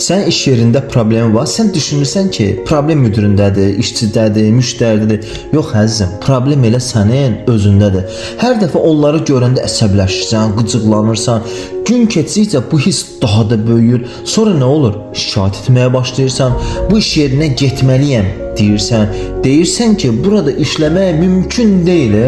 Sənin iş yerində problemi var. Sən düşünürsən ki, problem müdirindədir, işçidədir, müştəridədir. Yox əzizim, problem elə sənin özündədir. Hər dəfə onları görəndə əsəbləşirsən, qıcıqlanırsan. Gün keçdikcə bu hiss daha da böyüyür. Sonra nə olur? Şikayət etməyə başlayırsan. Bu iş yerinə getməliyəm deyirsən. Deyirsən ki, burada işləmək mümkün deyil.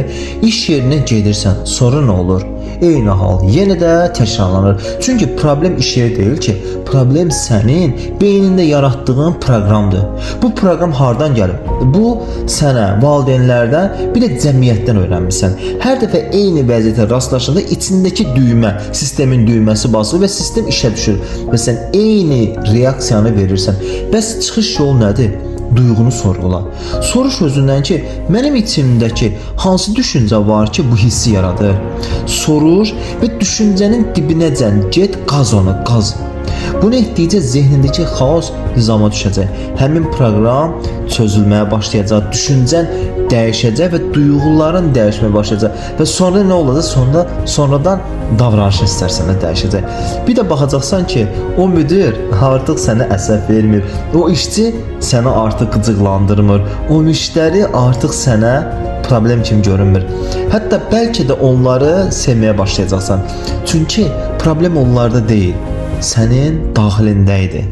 İş yerinə gedirsən. Sonra nə olur? Eyni hal yenə də təkrarlanır. Çünki problem iş yeri deyil ki, problem sənin beynində yaratdığın proqramdır. Bu proqram hardan gəlib? Bu sənə valideynlərdən, bir də cəmiyyətdən öyrənmisən. Hər dəfə eyni vəziyyətə rastlaşanda içindəki düymə, sistemin düyməsi basılır və sistem işə düşür və sən eyni reaksiyanı verirsən. Bəs çıxış yolu nədir? Duyğunu sorğula. Soruş özündən ki, mənim içimdəki hansı düşüncə var ki, bu hissi yaradır? Soruş və düşüncənin dibinəcən get, qaz onu, qaz. Bunu etdikcə zehnindəki xaos nizama düşəcək. Həmin proqram çözülməyə başlayacaq, düşüncən dəyişəcək və duyğuların dəyişməyə başlayacaq. Və sonra nə olacaq? Sonradan davranışın istərsən də dəyişəcək. Bir də baxacaqsan ki, o müdir artıq sənə əsəb vermir. O işçi səni artıq qıcıqlandırmır. O müştəri artıq sənə problem kimi görünmür. Hətta bəlkə də onları sevməyə başlayacaqsan. Çünki problem onlarda deyil, sənin daxilində idi.